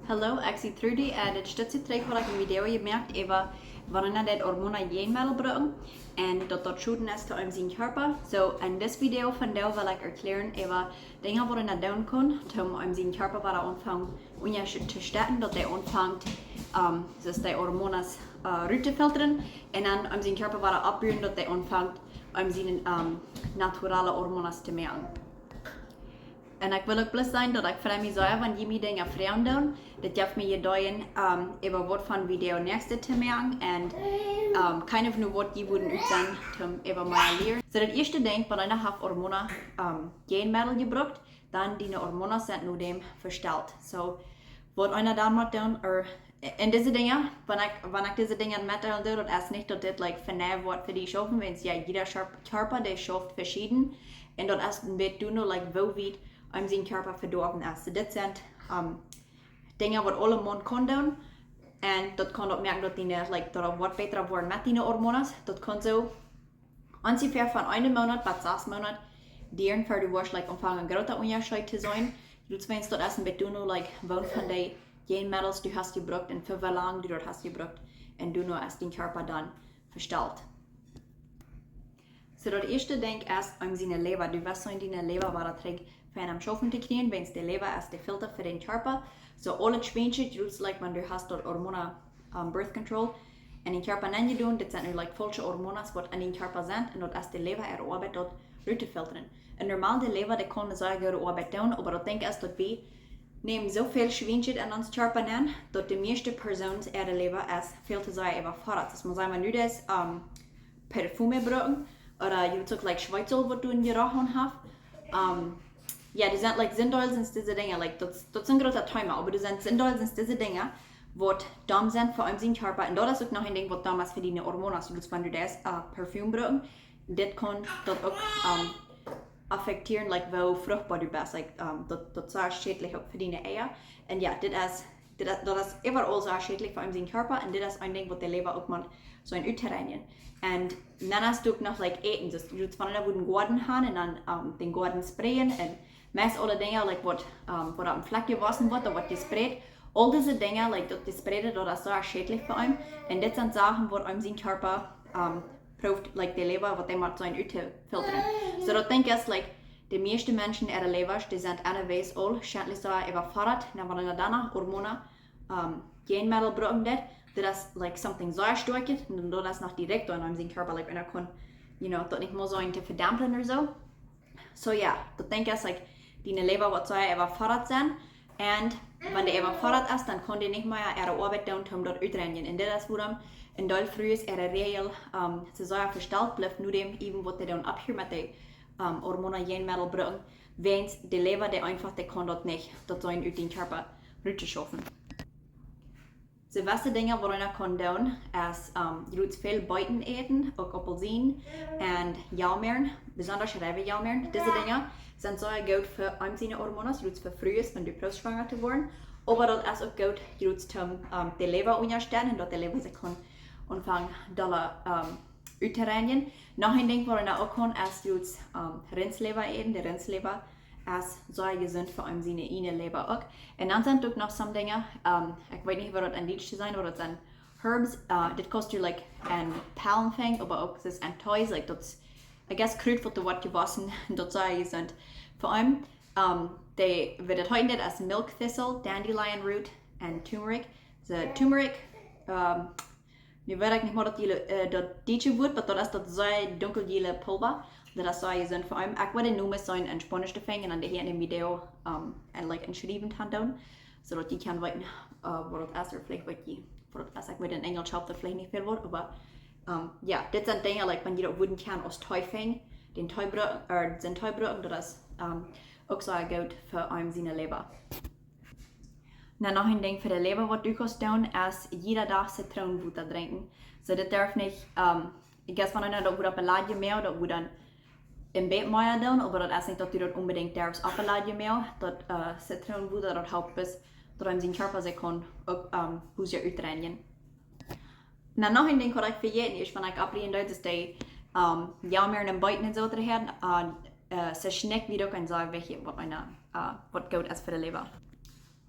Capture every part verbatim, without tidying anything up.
Hallo, ekj sie Trudy un dit es de tweede Video, jie moakjen äwa wanea daut Hormona Jäajenmeddel brucken un daut daut schoden es to eenem sien Kjarpa. So, en dit Video vondoag well ekj erklären äwa Dinja waut eena doonen kaun, om eenem sien Kjarpa wada aunfangen unja to stetten, daut dee aunfangt, um, daut dee Hormonas uh, rut to filtren, un dan eenem sien Kjarpa wada oppbuen, daut dee aunfangt, eenem siene um, naturale Hormonas to moaken. Un ekj well uk bloos sajen daut ekj frei mie sea, wan jie mie Dinja froagen doonen. Daut jeft mie Ideeen, um, äwa waut fa Video näakjstet to moaken un um, kind of nu waut jie wudden utseenen, om äwa mea lieren. So, daut ieeschte Dinkj, waut eena haft Hormona um, Jäajenmeddel jebrukt, dan diene Hormonas sent no däm vestalt. So, waut eena dan mott doonen, ooda en dise Dinja, wan ekj, wan ekj dise Dinja metdeelen doo, daut es nich daut dit, like, vondoag woat fa die schaufen, wiels jo, jieda Kjarp-, Kjarpa, dee schauft veschieden. Un daut es een bät doonen, like, woo wiet eenem sien Kjarpa vedoawen es. So, dit sent um, Dinja waut aule Maun kaun doonen. Un daut kaun daut moaken daut diene, like, daut woat bäta woaren met diene Hormonas. Daut kaun soo onjefäa von eenen Moonat bat sas Moonat dieren, ver du woascht, like, aunfangen een groota Unjascheet to seenen. Daut es, wiels daut es een bät doonen, like, woo väl von dee Jäajenmeddels du hast jebrukt un fa woo lang du daut hast jebrukt. Un doonen es dien Kjarpa dan vestalt. So, daut ieeschte Dinkj es eenem siene Lewa. Du west seenen diene Lewa wada trigj fein aum Schaufen to kjrieen, wiels de Lewa es de Filter fa dän Kjarpa. So, aul daut Schwienschet, daut es, like, wan du hast daut Hormona, um, birth control, en dän Kjarpa nenjedonen, dit sent nu, like, faulsche Hormonas waut en dän Kjarpa sent, un daut es de Lewa äare Oabeit daut rut to filtren. Un normal de Lewa, dee kaun ne sea goode Oabeit doonen, oba daut Dinkj es daut wie nämen soo väl Schwienschet en ons Kjarpa nen, daut de mieeschte Persoonen äare Lewa es väl to sea äwafodat. Daut mott sennen, wan nu daut, um, Parfüm brucken, ooda jie wellen uk, like, Schweetsol waut du en jie Roach haft. Um, jo, dee sent, like, Sinndeel sent dise Dinja, like, daut, daut es een groota Thema, oba dee sent Sinndeel sent dise Dinja, waut domm sent fa eenem sien Kjarpa. Un daut es uk noch een Dinkj waut domm es fa diene Hormonas. Daut es, wan du daut, uh, Parfüm brucken, dit kaun daut uk, um, affektieren, like, woo fruchtboa du best, like, um, daut, daut es sea schädlich uk fa diene Eia. Un jo, dit es, dit es, daut es äwaraul sea schädlich fa eenem sien Kjarpa, un dit es een Dinkj waut de Lewa uk mott seenen uttooreinijen. Un dan hast du uk noch, like, Äten, daut, daut wan du wudden Goaden haben un dan, um, dän Goaden sprayen un meist aule Dinja, like, waut, um, waut opp een Flakj jewossen woat, ooda waut jesprayt, aul dise Dinja, like, daut jesprayde, daut es sea schädlich fa eenem. Un dit sent Sachen waut eenem sien Kjarpa, um, prooft, like, de Lewa waut dee mott seenen ut to filtren. So, daut Dinkj es, like, de mieeschte Menschen äare Lewasch, dee sent anyways aul schentlich sea äwafodat, un wan eena dan noch Hormona, um, Jäajenmeddel brucken deit, daut es, like, something sea stoakjet, un daut es noch direkt aun eenem sien Kjarpa, like, eena kaun, you know, daut nich mea seenen to vedemplen ooda soo. So, jo, daut Dinkj es, like, diene Lewa woat sea äwafodat sennen. Un wan dee äwafodat es, dan kaun dee nich mea äare Oabeit doonen, om daut uttoreinijen. Un dit es wuarom een Deel Frues äare Räajel, um, see sea vestalt blift, no däm even waut dee doonen opphieren met de, um, Hormona Jäajenmeddel brucken, wiels de Lewa, dee eefach, dee kaun daut nich, daut seenen ut dän Kjarpa rut to schaufen. So, waut de Dinja waut eena kaun doonen, es, um, jie wellen väl Beeten äten, uk Aupelsienen un Jaumeren, besonda reife Jaumeren. Dise Dinja sent sea goot fa eenem siene Hormonas, jie wellen fa Frues, wan du proowst schwanga to woaren. Oba daut es uk goot, jie wellen, um, de Lewa unjastetten un daut de Lewa sikj kaun aunfangen dolla, um, uttoreinijen. Noch een Dinkj waut eena uk kaun es, jie wellen, um, Rintslewa äten, de Rintslewa es sea jesunt fa eenem siene ieejne Lewa uk. Un dan sent uk noch some Dinja, um, ekj weet nich waut daut en Dietsch to sajen, waut daut sent, herbs, uh, dit kaust du, like, en Pellen finjen, oba uk, daut es en Tees, like, daut es, I guess, Krut waut doa woat jewossen, daut es sea jesunt. Fa eenem, um, dee, waut daut heet, daut es milk thistle, dandelion root un turmeric. So, turmeric, um, nu weet ekj nich mea daut, uh, daut dietsche Wuat, oba daut es daut sea dunkeljiele Pulva. Daut es sea jesunt fa eenem. Ekj woa de Nomes seenen en Spaunisch to finjen un dan de hia en de Video, um, en, like, en schriewen to doonen, so daut jie kjennen weeten, uh, waut daut es, ooda veleicht weet jie waut daut es. Ekj weet, en Enjelsch halpt daut veleicht nich väl waut, oba, um, jo, dit sent Dinja, like, wan jie daut wudden kjennen aus Tee finjen, dän Tee bru-, ooda dän Tee brucken, daut es, um, uk sea goot fa eenem siene Lewa. Na, noch een Dinkj fa de Lewa waut du kaust doonen, es jieda Dach Zitroonwota drinkjen. So, dit darf nich, um, I guess, wan eena daut woat opp een Ladje Mäl, daut woat dan een bät mea doonen, oba daut es nich daut du daut onbedinjt darfst opp een Ladje Mäl, daut, uh, Zitroonwota, daut halpt bloos, daut eenem sien Kjarpa sikj kaun uk, um, bäta uttoreinijen. Na, noch een Dinkj waut ekj vejäten es, wan ekj oppläsen deed, es dee, um, Jaumeren un Beeten un soo to haben, uh, uh, see schmakjt wie uk een sea wichtje waut eena, uh, waut goot es fa de Lewa.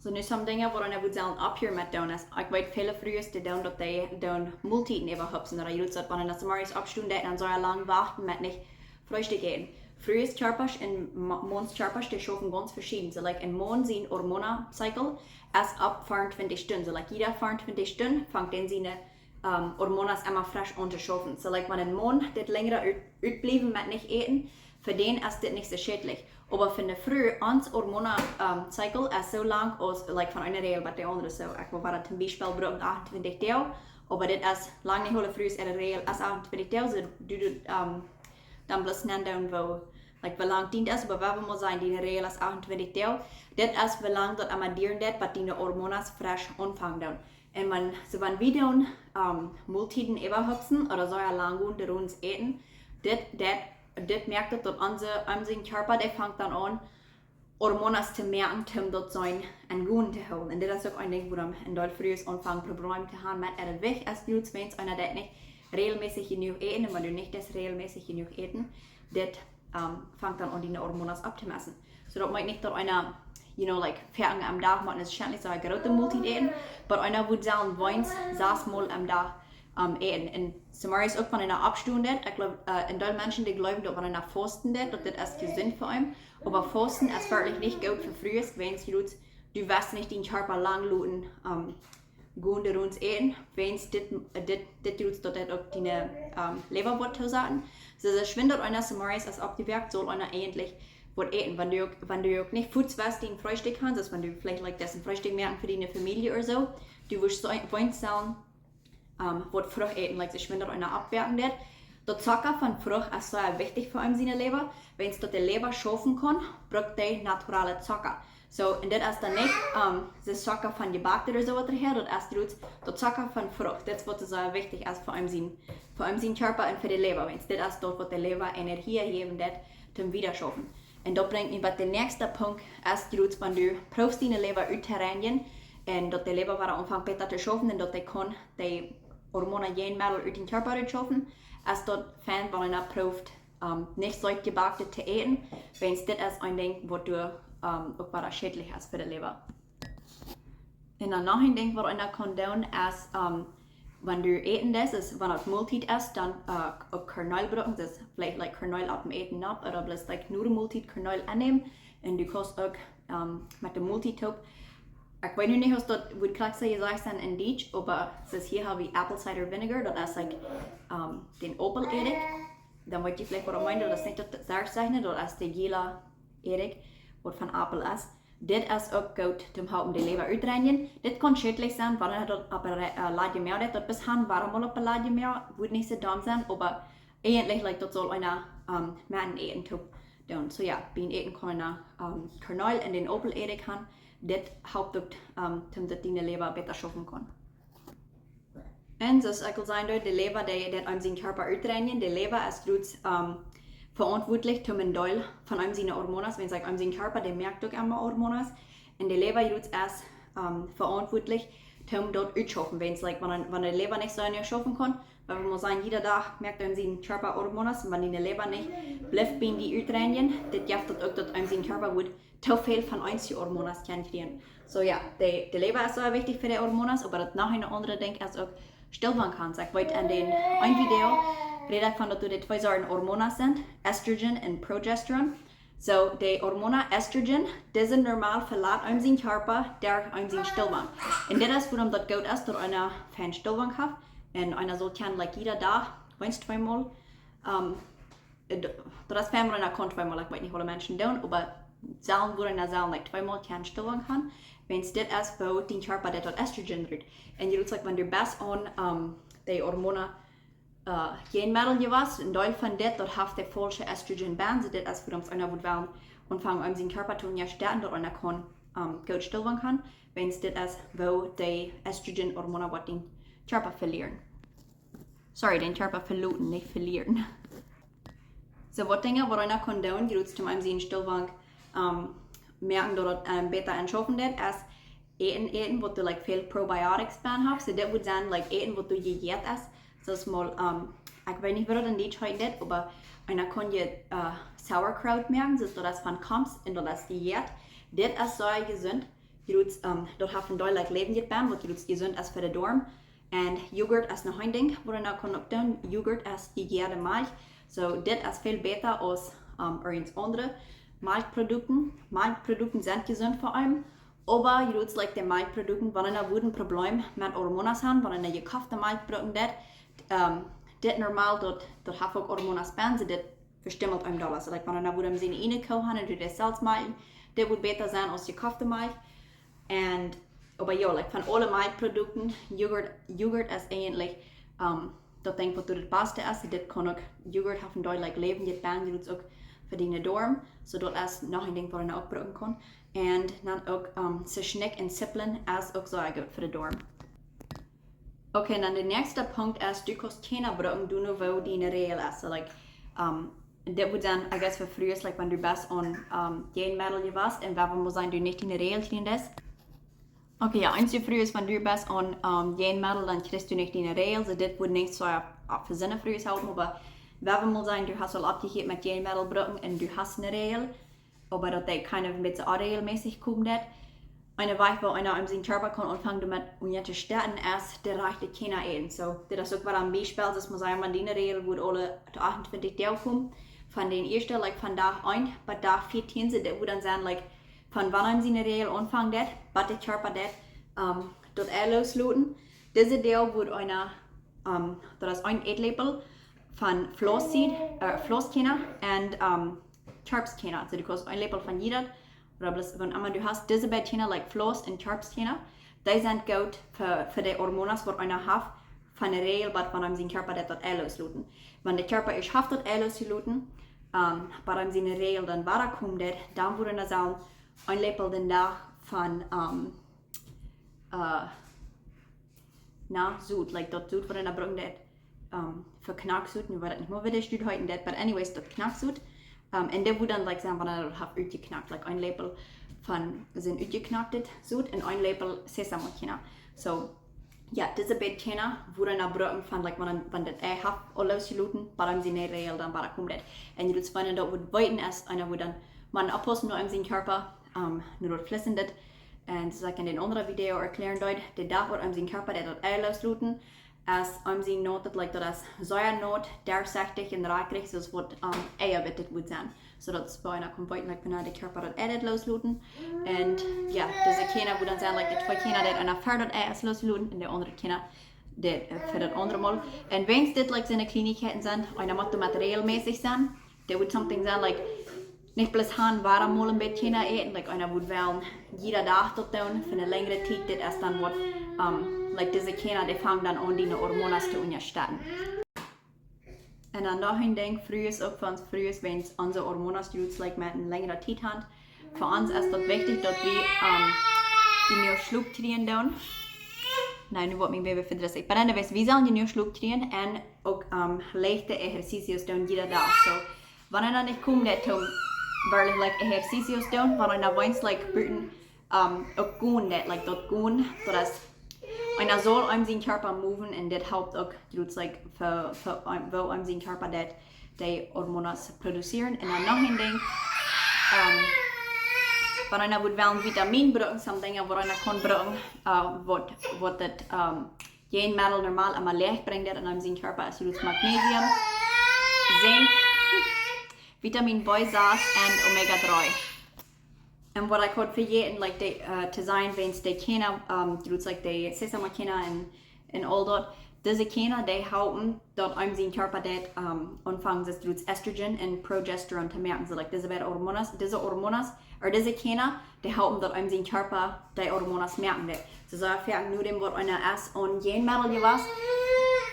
So, nu some Dinja waut eena wudd sellen opphieren met doonen es, ekj weet väle Frues dee doonen daut, dee doonen Moltieden äwahupsen, ooda jie daut, wan eena zemorjes oppstonen deit, dan saul eena lang wachten met nich Freestikj äten. Frues Kjarpasch un Ma-, Mauns Kjarpasch, dee schaufen gaunz veschieden. So, like, een Maun sien Hormona-Cycle es opp veeauntwintich Stund. So, like, jieda veeauntwintich Stund fangt dan siene um, Hormonas emma fresch auntoschaufen. So, like, wan een Maun dit lenjre ut-, utbliewen met nich äten, fa dän es dit nich soo schädlich. Oba fa eene Fru, ons Hormona, um, Cycle es soo lang aus, like, von eene Regel bat de aundre. So, ekj well wada toom Biespel brucken achtuntwintich Doag, oba dit es lang nich aule Frues äare Regel es achtuntwintich Doag, so du, du, um, dan bloos nenn doonen woo, like, woo lang dien es, oba wan wie mol sajen, diene Regel es achtuntwintich Doag, dit es woo lang daut emma dieren deit, bat diene Hormonas fresch aunfangen doonen. Un wan, so wan wie doonen, um, Moltieden äwahupsen ooda soo lang gonen, de Runs äten, dit, dit, dit moakt daut, daut onse, onse Kjarpa, dee fangt dan aun, Hormonas to moaken, om daut sien aun gonen to hoolen. Un dit es uk een Dinkj, wuarom een Deel Frues aunfangen Probleme to haben met äa Jewicht, es bloos wiels eena deit nich regelmäßig jenuach äten. Un wan du nich deist regelmäßig jenuach äten, dit, um, fangt dan aun, diene Hormonas opptomessen. So daut meent nich daut eena, you know, like, veertien aum Dach mott, es schentlich soo eene groote Moltiet äten, oba eena wudd sellen weens sas Mol aum Dach, um, äten. Un zemorjes uk, wan eena oppstonen deit, ekj jleew, uh, een Deel Menschen, dee jleewen daut wan eena fausten deit, daut dit es jesunt fa eenem. Oba fausten es werkjlich nich goot fa Frues, wiels du, du woascht nich dienen Kjarpa lang loten, um, gonen de Runs äten, wiels dit, dit, dit deit daut, daut uk diene, um, Lewa woat toosaten. So, soo schwind daut eena zemorjes es oppjewoakt, saul eena eejentlich waut äten. Wan du uk, wan du uk nich fuaz woascht dien Freestikj haben, soo aus wan du veleicht, like, deist een Freestikj moaken fa diene Famielje ooda soo, du woascht soo, weens sellen, um, waut Frucht äten, like, soo schwind daut eena oppwoaken deit. Daut Zocka von Frucht es sea wichtich fa eenem siene Lewa, wiels daut de Lewa schaufen kaun, brukt dee naturale Zocka. So, un dit es dan nich, um, de Zocka von jebackt ooda soo waut doahan, daut es bloos daut Zocka von Frucht. Dit es waut sea wichtich es fa eenem sien, fa eenem sien Kjarpa un fa de Lewa, wiels dit es daut waut de Lewa Energie jäwen deit toom wiedaschaufen. Un daut brinjt mie bat de näakjste Punkt, es bloos wan du proowst diene Lewa uttodränjen un daut de Lewa wada aunfangt bäta to schaufen un daut dee kaun de Hormona jäajenmäajlich ut dien Kjarpa rutschaufen, es daut fein, wan eena proowt, um, nich soo jebacktet to äten, wiels dit es een Dinkj waut du, um, uk wada schädlich es fa de Lewa. Un dan noch een Dinkj waut eena kaun doonen es, um, wan du äten deist, es wan daut Moltiet es, dan, uh, uk Kjarnel brucken, daut es veleicht, like, Kjarnel opp däm Äten opp, ooda bloos, like, no de Moltiet Kjarnel aunnämen. Un du kaust uk, um, met de Moltiet toop, ekj weet nu nich aus daut woat krakjt soo jesajcht sennen en Dietsch, oba soo aus hia hab wie apple cider vinegar, daut es, like, um, dän Aupel-Ädikj. Dan woa jie veleicht waut meenen, daut es nich daut, daut sajcht nich, daut es de jäle Ädikj, waut von Aupel es. Dit es uk goot toom halpen de Lewa uttodränjen. Dit kaun schädlich sennen, wan eena daut opp de, uh, ladje Moag deit, daut bes han, wuarom mol opp de ladje Moag, woat nich soo domm sennen, oba eejentlich, like, daut saul eena, um, met dän Äten toop doonen. So jo, biem Äten kaun eena, um, Kjarnel un dän Aupel-Ädikj han. Dit halpt uk, um, toom daut diene Lewa bäta schaufen kaun. Un soo aus ekj aul säd, de Lewa, dee, dee eenem sien Kjarpa uttodränjen, de Lewa es bloos, um, veauntwuatlich toom een Deel von eenem siene Hormonas, wiels, like, eenem sien Kjarpa, dee moakt uk emma Hormonas. Un de Lewa bloos es, um, veauntwuatlich toom daut utschaufen, wiels, like, wan, wan de Lewa nich soo jenuach schaufen kaun, wan wie mol sajen, jieda Dach moakt eenem sien Kjarpa Hormonas, un wan diene Lewa nich blift biem die uttodränjen, dit jeft daut uk daut eenem sien Kjarpa woat too väl von eenje Hormonas kjennen kjrieen. So jo, de, de Lewa es sea wichtich fa de Hormonas, oba daut noch een aundret Dinkj es uk Stillwank han. So, ekj weet, en dän een Video räd ekj von daut doa de twee Sorten Hormonas sent, Estrogen un Progesterone. So, de Hormona Estrogen, dee sent normal, velat eenem sien Kjarpa derch eenem sien Stillwank. Un dit es wuarom daut goot es daut eena fein Stillwank haft. Un eena saul kjennen, like, jieda Dach, weens tweemol, um, äh, d-, daut es fein, wan eena kaun tweemol, ekj weet nich waut de Menschen doonen, oba sellen, wua eena sellen, like, tweemol kjennen Stillwank han, wiels dit es woo dien Kjarpa deit daut Estrogen rut. Un jie weeten, like, wan du best aun, um, de Hormona, äh, jäajenmäajlich jewast, een Deel von dit, daut haft de faulsche Estrogen benn, so dit es wuarom eena woat wellen aunfangen, om sien Kjarpa to unjastetten, daut eena kaun, um, goot Stillwank han, wiels dit es woo de Estrogen Hormona woat dien Kjarpa velieren. Sorry, dien Kjarpa veloten, nich velieren. So, waut Dinja waut eena kaun doonen, jie weeten, om sien Stillwank, um, moaken daut et, um, bäta aunschaufen deit, es Äten, Äten waut doa, like, väl Probiotics benn haft. So, dit woat sennen, like, Äten waut doa jejäft es. Soo aus mol, um, ekj weet nich waut daut en Dietsch heet, dit, oba eena kaun je, äh, Sauerkraut moaken, soo daut es von Komst un daut es jejäft. Dit es sea jesunt. Jie weten, um, daut haft een Deel like Läwen jeit benn, waut jie weten jesunt es fa de Doarm. Un Joghurt es noch een Dinkj, waut eena kaun uk doonen. Joghurt es jejäade Malkj. So, dit es väl bäta aus, um, irjent aundre Malkjprodukten. Malkjprodukten sent jesunt fa eenem. Oba jie weten, like, de Malkjprodukten, wan eena woat een Problem met Hormonen haben, wan eena jekofte Malkj brucken deit, um, dit normal, daut, daut haft uk Hormonen benn, so dit vestimmelt eenem daut. So, like, wan eena woat siene ieejne Koo haben un deit daut selfst moaken, dit woat bäta sennen aus jekofte Malkj. Un, oba jo, like, von aule Malkjprodukten, Joghurt, Joghurt es eejentlich, um, daut Dinkj waut daut baste es. Dit kaun uk, Joghurt haft een Deel like Läwen jeit benn, jie weten, uk fa de Doarm. So daut es noch een Dinkj waut eena uk brucken kaun. Un dan uk, um, Schnick un Zippel es uk sea goot fa de Doarm. Okay, dan de näakjste Punkt es, du kaust kjeena brucken, du no woo diene Regel es. So, like, um, dit woat sennen, I guess, fa Frues, like, wan du best aun, um, Jäajenmeddel jewast un wan wie mol sajen, du nich diene Regel kjrieen deist. Okay, jo, eenje Frues, wan du best aun, um, Jäajenmeddel, dan kjrichst du nich diene Regel. So, dit woat nich soo opp, opp fa soone Frues halpen, oba wan wie mol sajen, du hast aul oppjehieet met Jäajenmeddel brucken un du hast eene Regel, oba daut dee kind of een bät onregelmäßig kjemt, daut een Wajch woo eena sienen Kjarpa kaun aunfangen doamet unjastetten es de rajchte Kjena äten. So, dit es uk waut een Biespel, daut mott sennen, wan diene Regel woat aule to achtuntwintich Doag komen. Von dän ieeschten, like, von Dach eent bat Dach vieetieen, so dit woat dan sennen, like, von wan eena siene Regel aunfangt, bat de Kjarpa deit, um, daut Ei loosloten. Dise Doag woat eena, um, daut es een Ätläpel von Flaxseed, uh, Flaxkjena un, um, Kjarpskjena. So, du kaust een Läpel von jiedet, ooda bloos, wan emma du hast, dise beid Kjena, like Flax un Kjarpskjena, dee sent goot fa, fa de Hormonen waut eena haft, von de Regel, bat wan eena sienen Kjarpa deit daut Ei loosloten. Wan de Kjarpa ieescht haft daut Ei loosjeloten, um, bat eena siene Regel dan wada kjemt, dan woat eena sajen, een Läpel dän Dach von, um, uh, na, Sot, like, daut Sot waut eena brucken deit, um, fa Knacksoot, nu weet ekj nich mea woo daut Sot heet, but anyways, daut Knacksoot. Um, un dit woat dan, like, sennen, wan eena daut haft utjeknakt, like, een Läpel von soon utjeknaktet Sot un een Läpel Sesamkjena. So, jo, dise beid Kjena woat eena brucken von, like, wan, wan daut Ei haft aul loosjeloten, bat eena siene Regel dan wada kjemt. Un jie weten, wan eena daut woat weeten es, eena woat dan mau oppaussen no sienen Kjarpa, um, no daut Fleesch un dit. Un soo aus ekj en een aundret Video erkjläaren deed, de Dach waut eena sienen Kjarpa deit daut Ei loosloten, es eena sien Naut, daut, like, daut es sea naut, derchsichtich un rakjrich, soo aus waut, um, Eia woat dit woat sennen. So daut es woo eena kaun weeten, like, wanea de Kjarpa daut Ei deit loosloten. Un jo, dise Kjena woat dan sennen, like, de twee Kjena deit eena ver daut Ei es loosjeloten un de aundre Kjena deit, uh, fa daut aundre Mol. Un wan dit, like, soone Kjlienichkjeiten sent, eena mott doamet regelmäßig sennen. Dit woat something sennen, like, nich bloos han, wuarom mol een bät Kjena äten, like, eena woat wellen jieda Dach daut doonen, fa eene lenjre Tiet, dit es dan waut, um, like, dise Kjena, dee fangen dan aun, diene Hormonen to unjastetten. Un dan noch een Dinkj, Frues, uk fa ons Frues, wan onse Hormonen, jie weten, like, met eene lenjre Tiet han, fa ons es daut wichtich, daut wie, um, jenuach Schlop kjrieen doonen. Nä, nu woat mien Baby vedrisslich. But anyways, wie sellen jenuach Schlop kjrieen un uk, um, leichte Ejercicios doonen jieda Dach. So, wan eena nich kjemt, daut to werkjlich, like, Ejercicios doonen, wan eena weens, like, buten, um, uk gonen deit, like, daut gonen, daut es, eena saul eenem sienen Kjarpa moven un dit halpt uk, jie weten, like, fa, fa, um, woo eenem sienen Kjarpa deit, dee Hormonen produzieren. Un dan noch een Dinkj, um, wan eena woat wellen Vitamine brucken, some Dinja waut eena kaun brucken, uh, waut, waut daut, um, Jäajenmeddel normal emma läach brinjt, daut eenem sienen Kjarpa es, jie weten, Magnesium, Zink, Vitamin B sas un Omega dree. Un waut ekj haud vejäten, like, de, uh, to sajen, wan de Kjena, um, jie weten, like, de Sesamkjena un, un aul daut. Dise Kjena, dee halpen daut eenem sienen Kjarpa deit, um, aunfangen, daut, jie weten, Estrogen un Progesterone to moaken. So, like, dise beid Hormonen, dise Hormonen, ooda dise Kjena, dee halpen daut eenem sienen Kjarpa dee Hormonen moaken deit. So, soo foaken no däm waut eena es aun Jäajenmeddel jewast,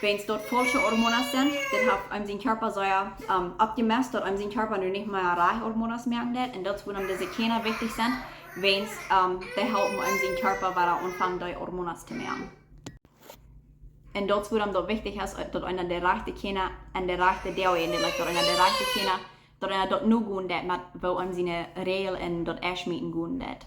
wan daut faulsche Hormonen sent, daut haft eenem sienen Kjarpa soo, um, oppjemesst, daut eenem sienen Kjarpa nu nich mea rajchte Hormonen moaken deit. Un daut es wuarom dise Kjena wichtich sent, wan, um, dee halpen eenem sienen Kjarpa wada aunfangen, dee Hormonen to moaken. Un daut es wuarom daut wichtich es, daut eena de rajchte Kjena un de rajchte Doag, un, like, daut eena de rajchte Kjena, daut eena daut no gonen deit met woo eenem siene Regel un daut Ei schmieten gonen deit.